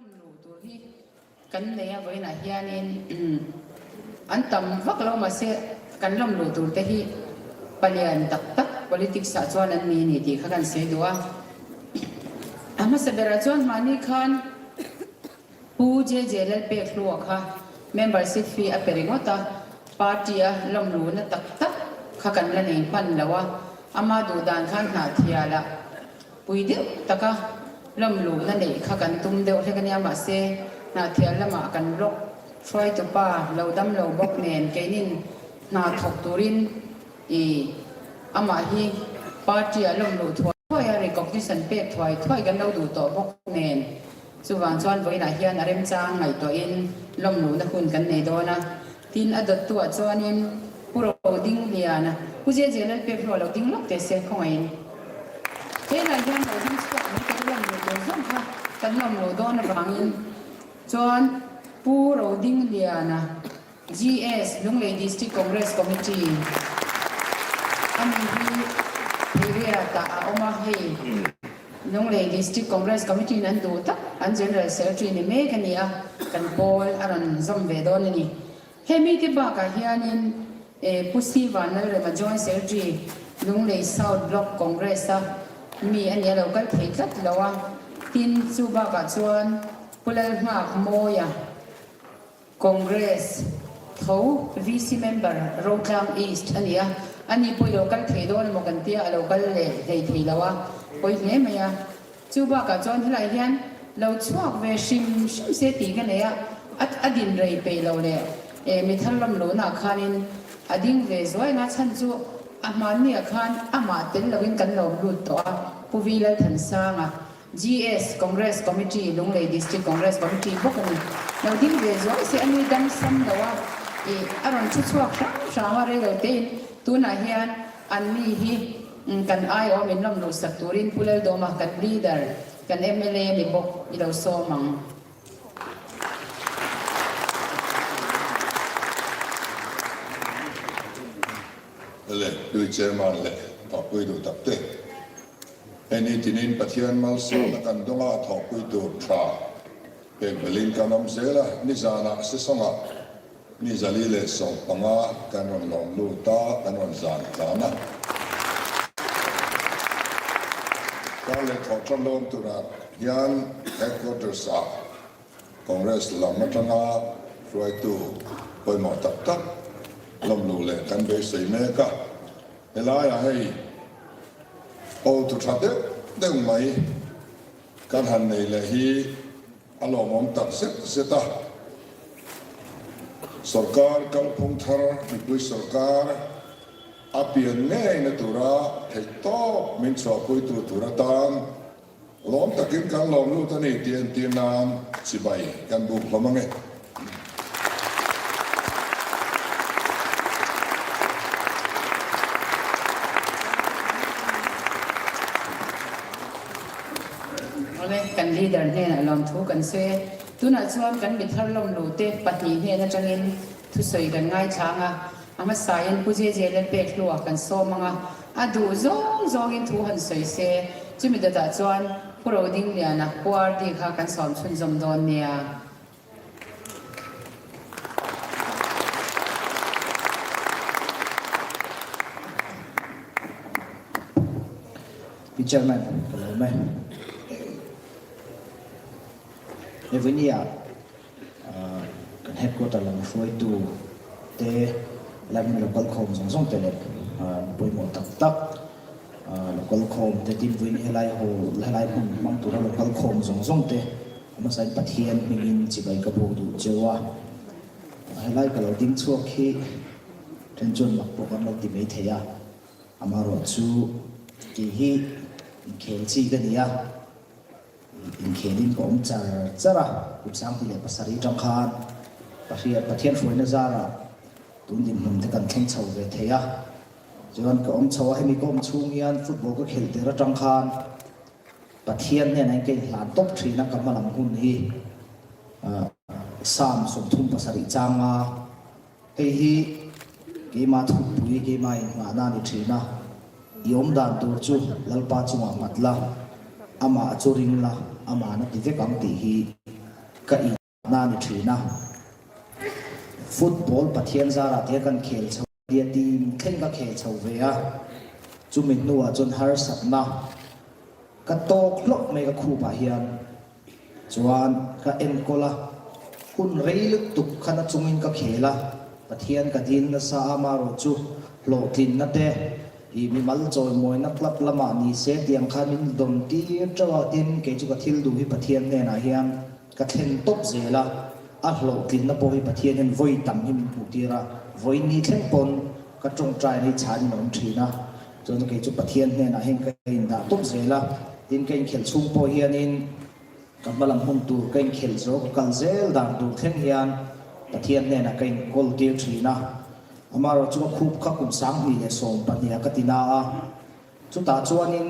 Lawm luh tur hi kan nei a vawiinah hianin an tam vak lo mahse kan lawm luh tur te hi palian tak tak politics ah chuan an ni a ni tih kha kan sawi duh a. A hmasa berah chuan mahni khan Pu JJ Lalpekhlua kha membership fee a pe ringawt a, party a lawm luhna tak tak kha kan la nei hman lo a, ama duh dan khan hnahthial ah Pui deuh taka lawm luhna neih kha kan tum deuh hlek a nia, mahse Hnahthial lamah kan block hruaitu pa lo dam lo bawk nen keinin hna thawk turin i amah hi party ah lawm luh thuai thuai a recognition pek thuai thuai kan lo duh tawh bawk nen chuvang chuan vawiinah hian a remchang ngaihtuahin lawm luhna hun kan nei dawn a. Tin, a dawttuah chuanin Pu Rodingliana, Pu Zia Lalpek hlawh lo ding lawk teh se khawngaihin. Helai hian lo ding chhuak mai ka lawm lo tur zawng kha kan lawm lo dawn avangin chuan Pu Rodingliana, GS, Lunglei District Congress Committee a mi hi Theiriatah a awm a, hei Lunglei District Congress Committee in an duh tak an General Secretary ni mek a ni a, kan pawl a rawn zawm ve dawn a ni. Hemi te bakah hianin Pu Siva Lalrema Joint Secretary Lunglei South Block Congress a mi a ni a lo kal thei tlat lo a, tin chu bakah chuan Pu Lalnghak Mawia, Congress tho VC member Rotlang East a ni a, ani pawh i lo kal thei dawn emaw kan tia a lo kal leh hlei thei lo a, pawi hle mai a. Chu bakah chuan helai hian lo chhuak ve hrim hrim se tih ka nei a, a din rei peih lo leh e mi thar lam lohnaah khanin a ding ve zuai nga chhan chu a hmanniah khan amah tel loin kan lawm lut tawh a, Pu Vi Lalthansanga. GS, Congress Committee, Lunglei District Congress Committee bawk a ni. Lo ding ve zuai se a nui dam sam lo a, ih a rawn thu chhuak hrang hrang a, reilo tein tunah hian an mi hi kan aiawm in lawm luhsak turin Pu Laldawma kan leader, kan mla ni bawk i lo sawm ang. Le, Tui Chairman leh Thawkpui duh tak te. Hei ni tinin Pathian malsawmna kan dawng a, thawhpui tur tha pek belhin kan awm zel a, nizanah Sesawngah mi 415 kan rawn lawm lut a, kan rawn zan tlan a. Kar leh thawh tan lawm turah hian Headquarters ah Congress lam atanga hruaitu pawimawh tak tak lawm luh leh kan beisei mek a, helaiah hei Aw thu tha deuh deuh mai kan han nei leh hi a lawmawm tak zet zet a. Sorkar kalphung thar mipui sorkar a pian ngeina tura theihtawp min chhuahpuitu tur atan lawm takin kan lawm lut a ni tih entir nan chibai kan buk hlawm ange. Awle, kan leader hnenah lawmthu kan sawi e. Tunah chuan kan mi thar lawmlu te pahnih hnen atangin thusawi kan ngaithlang a, a hmasain Pu JJ Lalpekhlua kan sawm ang a, a duh zawng zawngin thu han sawi se, chumi dawtah chuan Pu Rodingliana, Pu RD kha kan sawm chhunzawm dawn nia. Pi Chairman, ka lawm e. Evinia kan headquarter lam hruaitu te helai hmuna lo kal khawm zawng zawng te leh pawimawh tak tak lo kal khawm te tin vawiin helai hall helai hmun hmang tura lo kal khawm zawng zawng te Hmasain Pathian hmingin chibai ka buk duh cheu a, helai ka lo ding chhuak hi then chuan mak pawh kan lo ti mai thei a, amaherawh chu kei hi inkhel chi ka ni a, inkhelin ka awm char char a, kum 2007 tang khan Pathian hruaina zarah tun dinhmun te kan thleng chho ve thei a, chuan ka awm chho a, hemi ka awm chhung hian football ka khelh tir atang khan Pathian hnenah hian ka inhlan tawp thin a, ka hma lam hun hi Psalm 37 changa hei hi keimah thupui keimah inngahna a ni thin a, i awm dan tur chu Lalpa chungah nghat la, amah chu ring la, amah na ti vek ang tih hi. Ka in na ni thin a. Football Pathian zarah te kan khel chho tia team thleng ka khel chho ve a, chumi hnuah chuan harsatna ka tawk hlawk mai ka khupah hian chuan ka enkawl a, hun rei lutuk khan a chungin ka khel a, Pathian ka dil nasa a amarawh chu hlawhtlinna te ih mimal chawimawina club lamah ni se tiang khan min dawn tir teuh a, tin kei chu ka thil duh hi Pathian hnenah hian Ka thlen tawp zel a, a hlawhtlinna pawh hi Pathian hian vawi tam hi min hmuh tir a, vawi ni thleng pawn ka tawngtai hi chhan in a awm thin a, chuan kei chu Pathian hnenah hian ka indah tawp zel a, tin ka inkhelh chhung pawh hianin ka hmalam hun tur ka inkhelh zo ka kal zel dan tur thleng hian Pathian hnenah ka inkawl tir thin a, amaherawh chu ka khup kha kum 2012 ah ka ti na a, chutah chuanin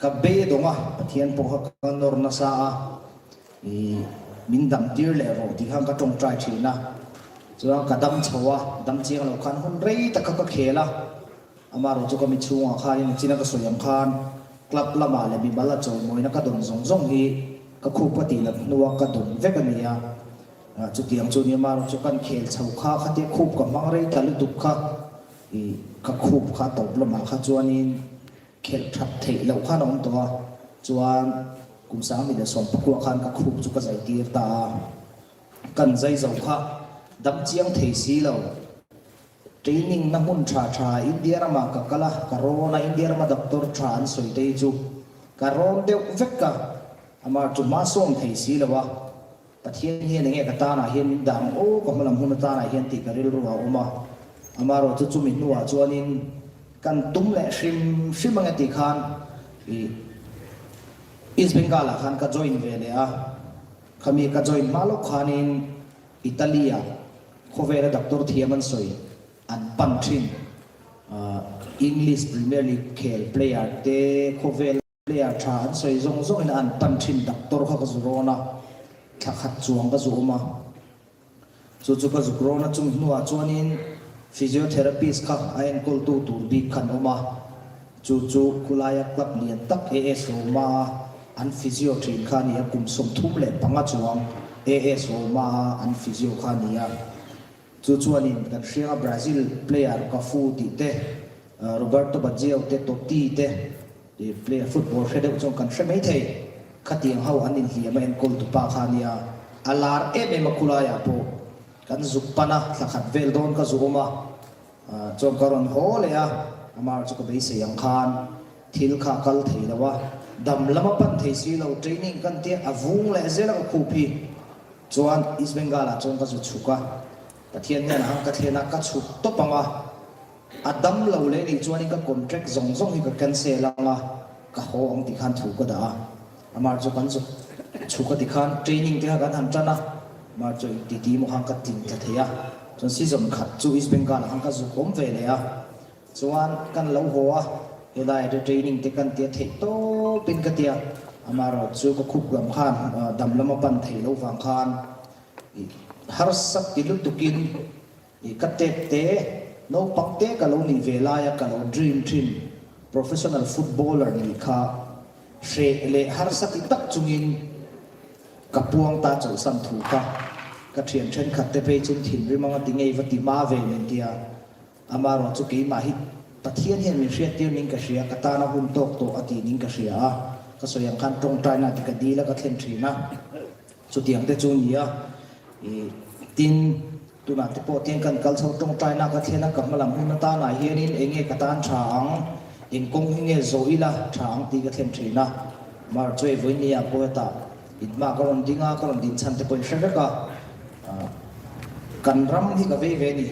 Ka beidawng a, Pathian pawh kha ka nawr nasa a, i min dam tir leh rawh tih khan ka tawngtai thin a. Chuan ka dam chho a, dam chiang loh khan hun rei tak kha ka khel a. Amaherawh chu ka mi chhungah khanin a china ka sawi ang khan club lamah leh mimal a chawimawina ka dawn zawng zawng hi ka khup ka tih lat hnua ka dawn vek a ni a. Chutiang chu ni amaherawh chu kan khel chho kha khatia khup ka hmang rei ta lutuk kha i ka khup kha tawp lamah kha chuanin Khelh that theih loh khan a awm tawh a, chuan kum 2019 khan ka khup chu ka zai tir ta a, kan zai zo kha dam chiang thei si lo. Training na hmun tha tha India ramah ka kal a, ka rawn a, India rama doctor tha an sawi te hi chu ka rawn deuh vek a, amah chu hma sawm thei si lo a, Pathian hian enge ka tanah hian min dah ang aw, ka hmalam hun atanah hian tih ka rilru a awm a. Amaherawh chu chumi hnuah chuanin kan tum leh hrim hrim ange tih khan ih East Bengal ah khan ka join ve leh a. Khami ka join hma lawk khanin Italy ah khawvela doctor thiam an sawi an pan thin. English Premier League khel player te khawvel Player tha an sawi zawng zawngin an pan thin doctor kha ka zu rawn a, thla khat chuang ka zu awm a. Chu chu ka zuk rawn a chung hnuah chuanin physiotherapist kha a enkawltu tur bik khan awm a. Chu chu khulaia club lian tak AS Roma a an physio thin kha a ni a, kum 35 chuang AS Roma a an physio kha a ni a. Chu chuanin kan hrianga Brazil player Cafu tih te, Roberto Baggio te, Totti te, I player football hre deuh chuan kan hre mai thei. Khatiang ho an inhliam a enkawl tu pa kha a nia. A lar em em a khulaiah pawh kan zuk pan a, thla khat vel dawn ka zu awm a. Chuan ka rawn haw leh a, amah chu ka beisei ang khan thil kha a kal thei lo a, dam lam a pan thei si lo, training kan tia a vung leh zel a ka khup hi. Chuan East Bengal ah chuan ka zu chhuk a, Pathian hnenah khan ka thlen a, ka chhuk tawp ang a. A dam lo leh nih chuanin ka contract zawng zawng hi ka cancel ang a, ka haw ang tih khan thu ka dah a. Amar chu kan zuk chhuk a ti khan training te kha kan han tan a, amar chu engti ti emaw khan ka tling thla thei a. Chuan season khat chu East Bengal ah khan ka zuk awm ve leh a, chuan kan lo haw a, helaiah te training te kan tia theih tawpin ka tia, amaherawh chu ka khup lam khan dam lam a pan theih loh vang khan harsa ti lutukin I ka tep te, naupang te ka lo nih ve laia ka lo dream thin professional footballer nih kha hreh leh harsa ti tak chungin ka puang ta chawlhsan thu kha ka thian thenkhat te phei chun thinrim anga ti ngei va ti hma ve min tia. Amaherawh chu keimah hi Pathian hian min hriattir ning ka hria, ka tana hun tawk tawh a ti ning ka hria a, ka sawi ang khan tawngtaina ti ka dil a ka thlen thin a, chutiang te chu nia i tin. Tunah te pawh tiang kan kal chho tawngtaina ka thlen a, ka hmalam hun atanah hianin eng nge ka tan tha ang, eng kawng hi nge zawh ila tha ang tih ka thlen thin a. Mar chuai vawinia pawh hetah inhma ka rawn ding a, ka rawn din chhan te pawh in hre vek a. Kan ram hi ka vei ve a ni.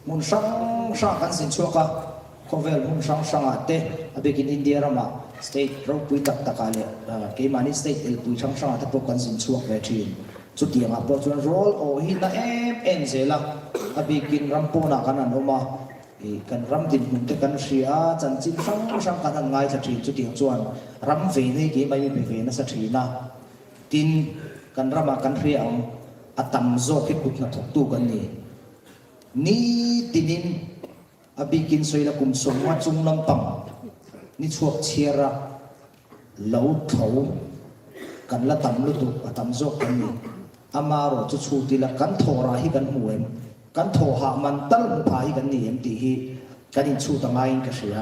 Hmun hrang hrangah kan zin chhuak a, khawvel hmun hrang hrangah te, a bikin India ramah state ropui tak takah leh keimahni state elpui hrang hrangah te pawh kan zin chhuak ve thin. Chutiangah pawh chuan rawl awh hi na em em zel a, a bikin ram pawnah kan han awm a, ih kan ram dinhmun te kan hria a, chanchin hrang hrang kan han ngaithla thin. Chutiang chuan ram ve nei keimah hi be ve nasa thin a, tin kan ramah kan hria ang a tam zawk hi kut hnathawktu kan ni. Ni tinin a bikin sawi la kum sawmnga chung lampang ni chhuak chhiar a lo tho. Kan la tam lutuk, a tam zawk kan ni. Amarawh chu chhut ila kan thawhrah hi kan hmu em? Kan thawhah man tal hmu pha hi kan ni em tih hi kan inchhut a ngaiin ka hria.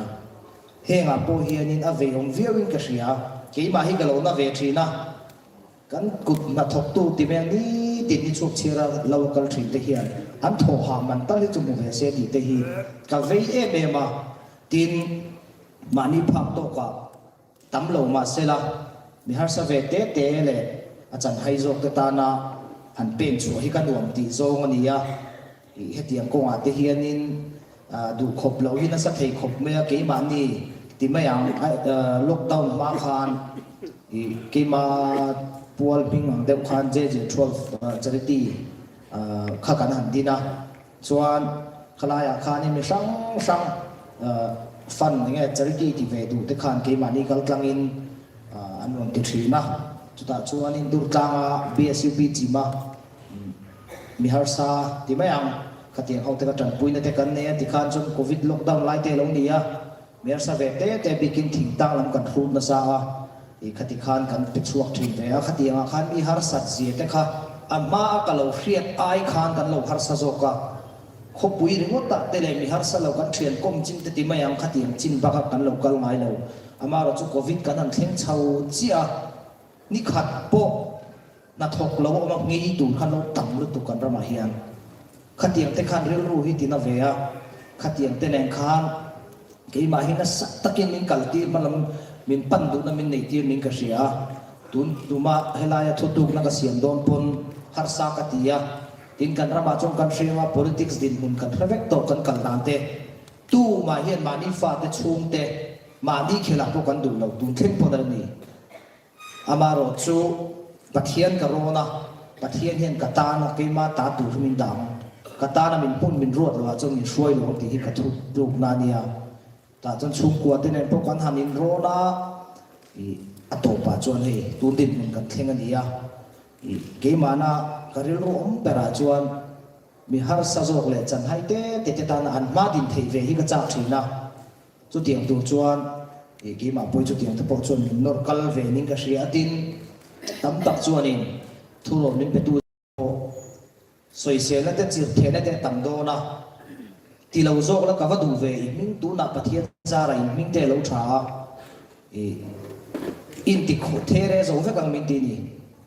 Hengah pawh hianin a veiawm viauin ka hria. Keimah hi ka lo na ve thin a. Kan kut hnathawktu ti vel nitin hi chhuak chhiar a lo a kal thin te hian an thawhah man tal hi chu hmu ve se tih te hi ka vei em em a. Tin, mahni phak tawkah tam lo mah sela mi harsa ve te te leh a chanhai zawk te tana han pen chhuah hi ka nuam tih zawng a ni a. Ih hetiang kawngah te hianin duh khawp loh hi nasa thei khawp mai a, keimahni ti mai ang lockdown hma khan ih keima pual hming ang deuh khan JJ 12 charity kha kan han din a, chuan khalaiah khanin mi hrang hrang fund enge charity ti ve duh te khan keimahni kal tlangin an rawn ti thin a, chutah chuanin Durtlanga BSUP chima Mi harsa ti mai ang, khatiang ho te ka tanpuina te kan nei a tikhan chuan Covid lockdown lai te a lo ni a, mi harsa ve te te bikin thingtang lam kan hrut nasa a, ih khati khan kan pe chhuak thin ve a, khatiangah khan mi harsat zia te kha a hma a ka lo hriat ai khan kan lo harsa zawk a, khawpui ringawt ah te leh mi harsa lo kan thian kawm chin te ti mai ang khatiang chin bak a kan lo kal ngai lo, amaherawh chu Covid kan han thleng chho chiah a, ni khat pawh Hnathawk lo awm a ngei tur khan lo tam lutuk kan ramah hian. Khatiang te khan rilru hi tina ve a, khatiang te nen khan keimah hi nasa takin min kaltir hma lam min pan duhna min neihtir ning ka hria a, tun tuma helaia thutukna ka siam dawn pawn harsa ka ti a, tin kan ramah chuan kan hriang a politics dinhmun kan hre vek tawh kan kal dan te tumah hian mahni fate chhungte mahni khelah pawh kan duh lo tun thleng pawn a la ni. Amaherawh chu Pathian ka rawn a, Pathian hian ka tana keima ta tur hi min dah ang, ka tana min hmun min ruat loh ah chuan min hruai lo ang tih hi ka thu tlukna a nia. Tah chuan chhungkua te nen pawh kan han inrawn a, ih a tawpah chuan hei tun dinhmun kan thleng a ni a, ih keimahna ka rilru awm berah chuan mi harsa zawk leh chanhai te te te tana an hma din theih ve hi ka chak thin a. Chutiang tur chuan ih keimah pawh chutiang te pawh chuan min nawr kal ve ning ka hria a tin tam tak chuanin thurawn min petu pawh sawiselna te chirhthehna te a tam dawn a, ti lo zawk la ka va duh ve i hming tunah Pathian zara in hming te a lo tha a ih inti there zo vek ang min ti ni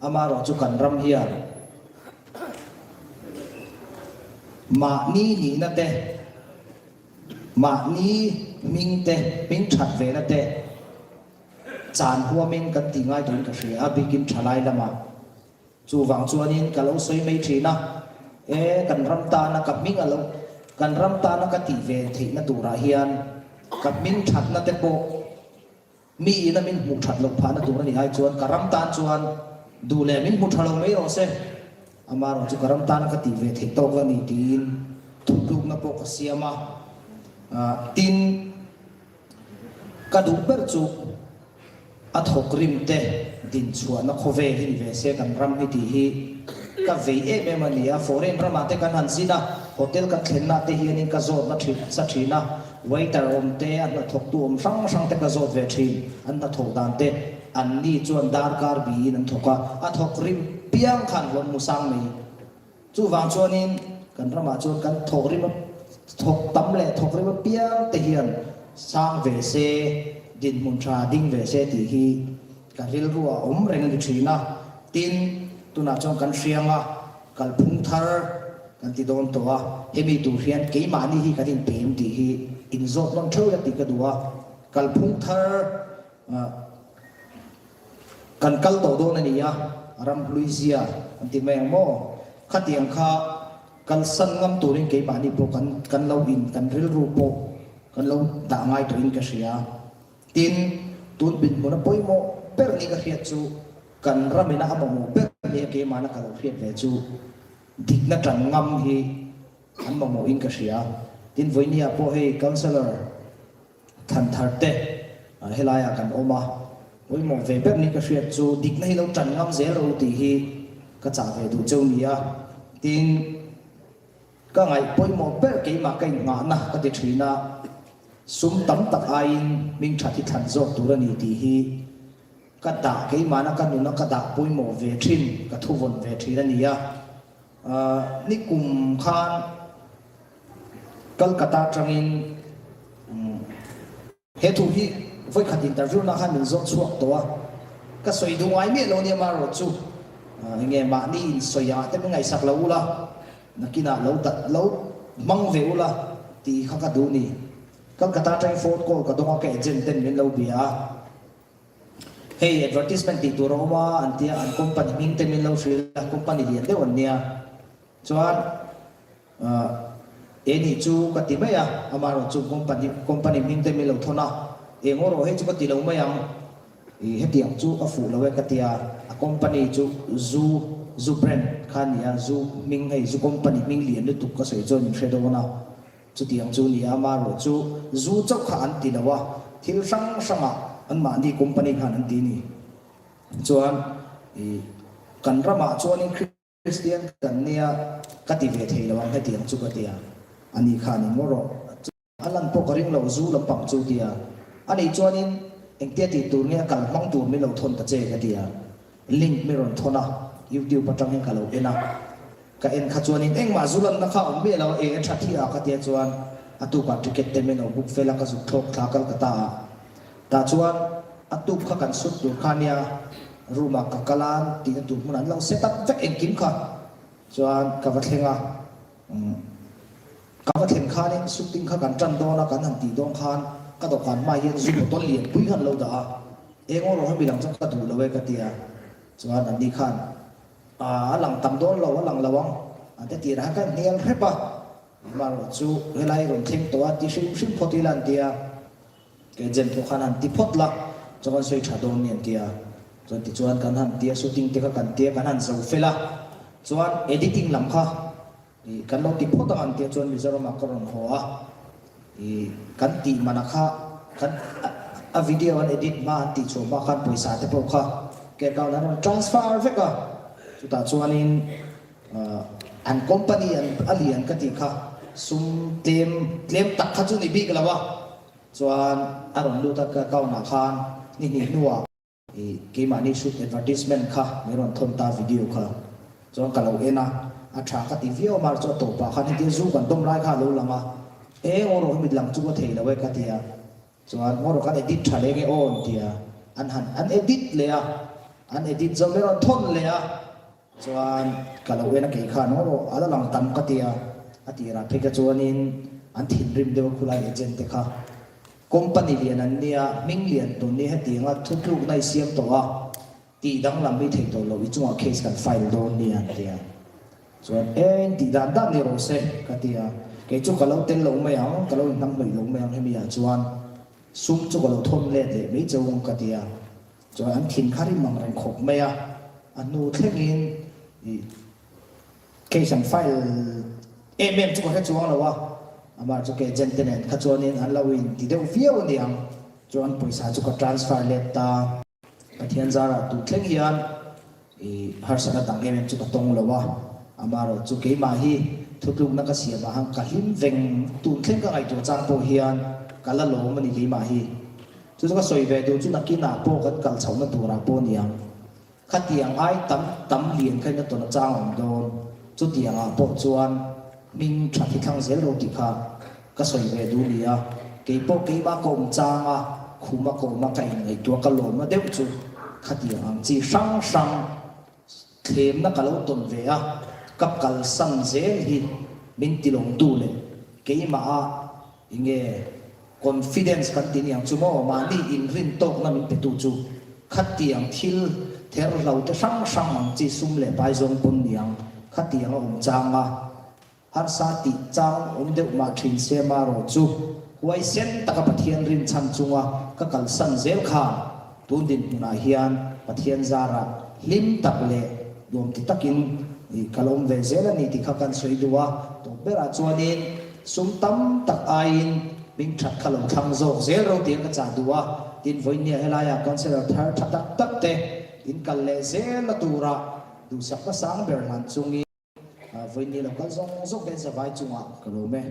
amaherawh chu kan ram hian mahni nihna te Mahni hming te, hming that vena te chan huamin kan tih ngai turin ka hria a, bikin thalai lamah. Chuvang chuanin ka lo sawi mai thin a, e kan ram tana ka hming a lo, kan ram tana ka tih ve theihna turah hian ka hming thatna te pawh Mi ina min hmuh that loh phahna tur a nih ai chuan ka ram tan chuan duh leh min hmu tha lo mai rawh se, amaherawh chu ka ram tana ka tih ve theih tawk a ni tiin thutlukna pawh ka siam a. Tin, ka duh ber chu a thawk rim te din chhuahna khawvel hi ni ve se kan ram hi tih hi ka vei em em a ni a. Foreign ramah te kan han zin a, hotel kan thlenna te hianin ka zawtna thin sa thin a. Waiter awm te, a hnathawktu awm hrang hrang te ka zawt ve thin. An hnathawk dan te, an ni chuan darkar biin an thawk a, a thawk rim piang khan hlawm mu sang mai. Chuvang chuanin kan ramah chuan kan thawk rim a, thawk tam leh thawk rim apiang te hian sang ve se, dinhmun tha ding ve se tih hi ka rilru a awm reng a ni thin a. Tin, tunah chuan kan hriang a, Kalphung thar kan ti dawn tawh a, hemi tur hian keimahni hi kan inpem tih hi inzawt nawn theuh ila tih ka duh a, kalphung thar kan kal tawh dawn a ni a, ramhlui zia an ti mai ang maw? Khatiang kha kalsan ngam turin keimahni pawh kan kan lo in kan rilru pawh kan lo dah ngai tawhin ka hria. Tin, tun binhmuna pawimawh ber ni ka hriat chu Kan ramina a mamawh ber nia keimahna ka lo hriat ve chu dikna tan ngam hi an mamawhin ka hria. Tin, vawinia pawh hei Councillor Thanthar te helaiah kan awm a, pawimawh ve ber ni ka hriat chu dikna hi lo tan ngam zel ro tih hi ka chah ve duh cheu nia. Tin, ka ngaih pawimawh ber keimah ka innghahna ka ti thin a, sum tam tak aiin hming that hi thlan zawk tur a ni tih hi. ka dah keimahna ka nuna ka dah pawimawh ve thin, ka thuvawn ve thin a ni a. Nikum khan Kolkata atangin he thu hi vawikhat interview na khan min zawt chhuak tawh a, ka sawi duh ngai miah lo nia marawh chu enge mahni in sawi ah te min ngaihsak lo ula, nakinah lo dat lo hmang ve ula tih kha ka duh ni. Kolkata atangin phone call ka dawng a, ka agent ten min lo bia a. Hei advertisement tih tur a awm a an tia, an company hming te min lo hrilh a, company lian deuh an nia. Chuan e nih chu ka ti mai a, amaherawh chu company company hming te min lo thawn a, eng aw rawh hei chu ka ti lo mai ang, i hetiang chu a fuh lo e ka tia, a company chu zu zu brand kha a ni a, zu hming hei zu company hming lian lutuk ka sawi chuan min hre dawn a. Chutiang chu ni a, amaherawh chu zu chauh kha an ti lo a, thil hrang hrangah anmahni company khan an ti ni. Chuan i kan ramah chuanin Kristian kan nia ka ti ve thei lo ang hetiang chu ka ti a, ani khan in ngaw rawh. A lan pawh ka ring lo zu lampang chu ti a, ani chuanin engtia tih tur nge a kal hmang tur min lo thawn ta che ka ti a, link mi rawn thawn a, youtube atang hian ka lo en a. Ka en kha chuanin engmah zu lanna kha a awm miah lo a, e a tha thi a ka tia chuan a tukah ticket te min lo book fel a ka zuk thlawk thla Calcutta ah. Tah chuan a tuk kha kan sut tur kha nia room ah ka kal a tihna tur hmunah an lo set up vek engkim kha chuan ka va thleng a, umm ka va thlen khanin shooting kha kan tan dawn a kan han tih dawn khan ka dawhkan hmaah hian zu bottle lianpui kha an lo dah a, eng aw rawh hemi lang chuan ka duh lo e ka tia chuan anni khan A lang tam dawn lo, a lang lo ang. An te tirah khan ka hnial hrep a, amaherawh chu helai rawn thleng tawh a ti hrim hrim phawt ila an ti a, kei jen pawh khan han ti phawt la, chuan kan sawi tha dawn ni an ti a, chuan tichuan kan han ti a, shooting te kha kan ti a, kan han zo fel a, chuan editing lam kha Ih, kan lo ti phawt ang an tia chuan Mizoramah ka rawn haw a, ih, kan tih mana kha kan a video an edit hma an tih chhuah hma khan pawisa te pawh kha ka account an rawn transfer vek a, chutah chuanin an company an a lian ka tih kha sum tlem tlem tak kha chu ni bik lo a, chuan a rawn lut a ka account ah khan ni hnih hnuah. I keimahni shoot advertisement kha min rawn thawn ta video kha chuan ka lo en a, a tha ka ti viau a mar chu a tawpah khan hetia zu kan dawm lai kha a lo lang a, e ngaw rawh hemi lang chu ka thei lo e ka ti a, chuan ngaw rawh kan edit tha leh nge aw an ti a, an han an edit leh a, an edit zo min rawn thawn leh a, chuan ka lo en a kei khan ngaw rawh a la lang tam ka ti a, a tirah phei kha chuanin an thinrim deuh a khulai agent te kha. Company lian an nia, hming lian tun ni hetianga thutlukna i siam tawh a, tih danglam hi theih tawh loh, i chungah case kan file dawn nia an ti a. Chuan eng tih dan dan ni rawh se ka ti a, kei chu ka lo tel lo mai ang, ka lo inhnamhnawih lo mai ang hemi ah chuan sum chu ka lo thawn let leh mai cheu ang ka ti a. Chuan an thin kha rim ang reng khawp mai a, a hnu thlengin i. Case an file em em chu ka hre chuang lo a, amah chu ka agent te nen kha chuanin an lo in ti deuh viau a niang, chuan pawisa chu ka transfer let ta. Pathian zarah tun thleng hian i harsatna dang em em chu ka tawng lo a, amaherawh chu keimah hi thutlukna ka siam ah han ka hlim veng tun thleng ka ngaihtuah chang pawh hian ka la lawm a ni keimah hi. Chu chu ka sawi ve duh chu nakinah pawh kan kal chhohna turah pawh a niang. Khatiang ai tam tam lian kha in a tawn a chang awm dawn. Chutiang ah pawh chuan hming tha thi thlang zel ro tih kha ka sawi ve duh nia. Kei pawh keimah ka awm chang a, khuma ka awm a ka inngaihtuah ka lawmna deuh chu khatiang ang chi hrang hrang thlemna ka lo tawn ve a, ka kalsan zel hi min tilawmtu leh keimah a Enge confidence kan ti niang chu maw? Mahni inrin tawkna min petu chu khatiang thil ther hlo te hrang hrang ang chi sum leh pai zawng pawn niang khatiang a awm chang a, harsa tih chang awm deuh mah thin se marawh chu huaisen taka Pathian rinchhan chunga ka kalsan zel khan Tun dinhmunah hian Pathian zarah hlim tak leh nuam ti takin ka lo awm ve zel a ni tih kha kan sawi duh a, tawp berah chuanin sum tam tak aiin hming that kha lo thlang zawk zel ro tiin ka chah duh a, tin vawinia helaiah councillor thar tha tak tak te in kal leh zel na turah duhsakna sang ber hlan chungin vawinia lo kal zawng zawng te zavai chungah ka lawm e.